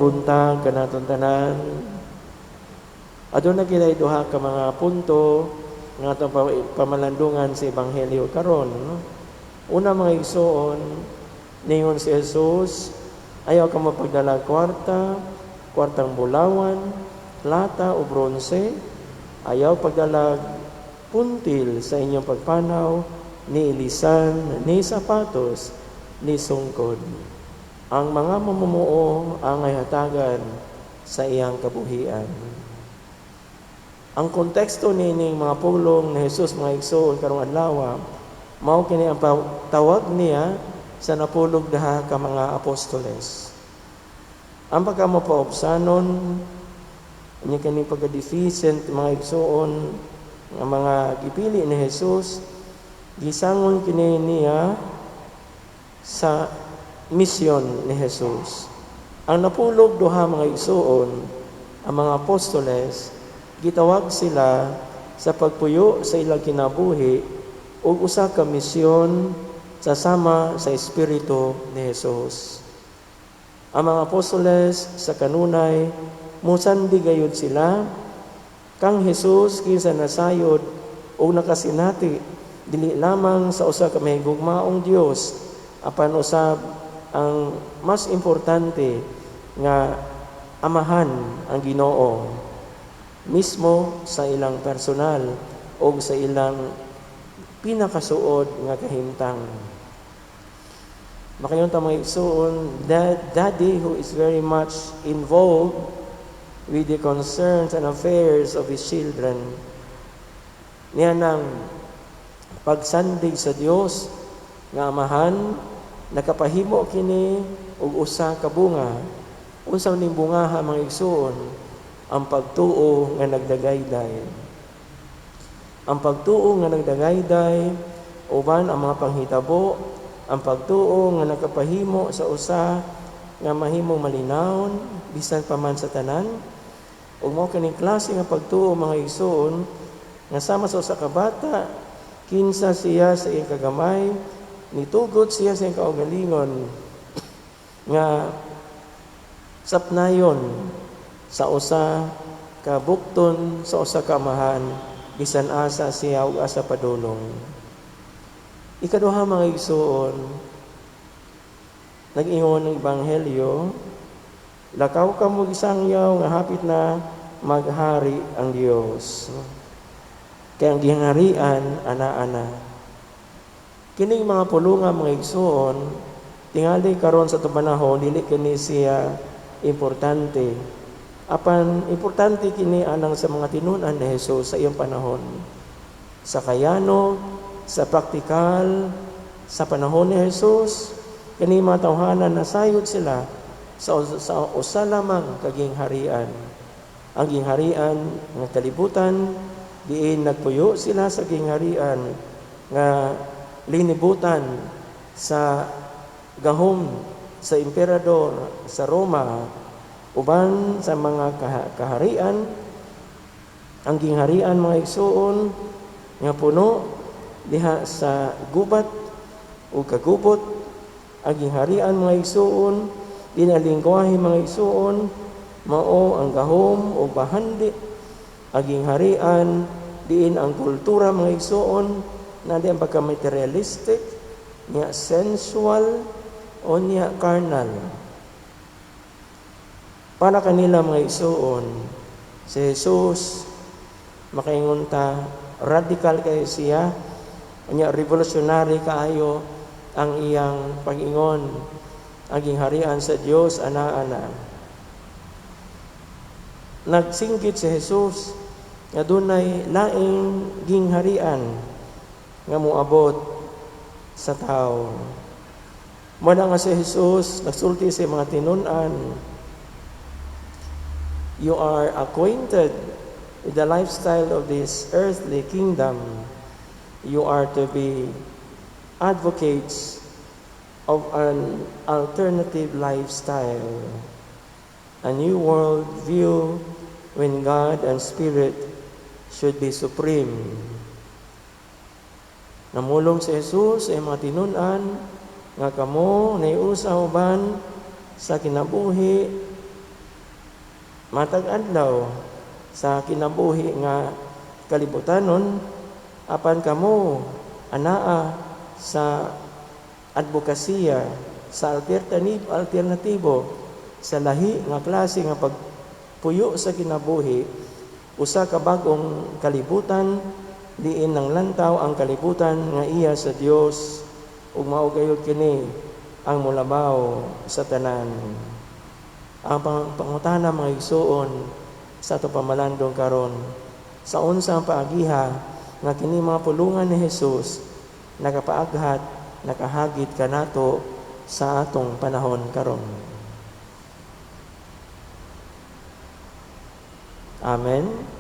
Buntag kanatong tanan. Aduna kitay duha ka mga punto nga atong pamalandungan sa ebanghelyo karon, no? Una, mga igsoon, ningon si Jesus, "Ayaw kamo pagdala kwarta, kwartang bulawan, plata o bronse, ayaw pagdala puntil sa inyong pagpanaw, ni ilisan, ni sapatos, ni sungkod. Ang mga mamumuo ang ay hatagan sa iyang kabuhian." Ang konteksto niining mga pulong ni Jesus, mga igsoon, karong adlaw, mao kini ang tawag niya sa napulog duha ka mga apostoles. Ang pagkamapaubsanon niya kining pagka-deficient, mga igsoon, nga mga gipili ni Jesus, gisangon kini niya sa misyon ni Jesus. Ang napulog duha, mga igsoon, ang mga apostoles, gitawag sila sa pagpuyo sa ilang kinabuhi ug usa ka misyon sa sama sa Espiritu ni Jesus. Ang mga apostoles sa kanunay musandig gayud sila kang Jesus, kinsa nasayod ug nakasinati dili lamang sa usa ka mahigugmaong Dios, apan usab ang mas importante nga amahan ang Ginoo mismo sa ilang personal o sa ilang pinakasuod nga kahimtang. Makaingon ta, mga igsoon, that daddy who is very much involved with the concerns and affairs of his children. Niya nang pagsandig sa Dios nga amahan, nakapahimo kini og usa ka bunga. Unsa ning bungaha, mga igsoon? Ang pagtuo nga nagdagayday. Ang pagtuo nga nagdagayday uban ang mga panghitabo, ang pagtuo nga nakapahimo sa usa nga mahimong malinawon bisan pa man sa tanan. Ug mao kining klase nga pagtuo, mga igsoon, nga sama sa usa ka bata, kinsa siya sa iyang kagamay nitugot siya sa iyang kaugalingon nga sapnayon sa usa ka bukton sa usa ka amahan bisan asa siya ug asa padulong. Ikaduha, mga igsoon, nag-ingon ng ebanghelyo, "Lakaw kamo gisangyaw nga hapit na maghari ang Dios. Kay ang gingharian ana-ana." Kining mga pulunga, mga igsoon, tingali karon sa atong panahon dili kini siya importante. Apan importante kini alang sa mga tinun-an ni Jesus sa iyang panahon. Sa kayano, sa praktikal, sa panahon ni Jesus, kini mga tawhana nasayod sila sa usa lamang ka gingharian. Ang gingharian nga kalibutan, diin nagpuyo sila sa gingharian nga linibutan sa gahom sa emperador sa Roma, uban sa mga kaharian. Ang gingharian, mga igsuon, nga puno diha sa gubat o kagubot. Ang gingharian, mga igsuon, dinalingwahe, mga igsuon, mao ang gahom o bahandi. Ang gingharian diin ang kultura, mga igsuon, na di ang pagka materialistic niya, sensual o niya carnal. Para kanila, mga igsuon, si Jesus, makaingon ta, radical kayo siya, nya revolutionary kaayo ang iyang pag-ingon. Ang gingharian sa Dios ana-ana. Nagsinggit si Jesus nga dunay laing gingharian nga moabot sa tao. Mao nga si Jesus nagsulti sa mga tinun-an, "You are acquainted with the lifestyle of this earthly kingdom. You are to be advocates of an alternative lifestyle, a new world view when God and Spirit should be supreme." Namulong si Jesus sa mga tinun-an nga kamo naiusa uban sa kinabuhi Matag adlaw sa kinabuhi nga kalibutanon, apan kamo anaa sa adbokasiya sa alternatibo sa lahi nga klase nga pagpuyo sa kinabuhi, usa ka bag-ong kalibutan diin nang lantaw ang kalibutan nga iya sa Dios, ug mao gayud kini ang molabaw sa tanan. Ang pangutana, mga igsuon, sa ato pamalandong karon, sa unsa ang paagiha nga kini mga pulungan ni Jesus nakapaaghat, nakahagit kanato sa atong panahon karon? Amen.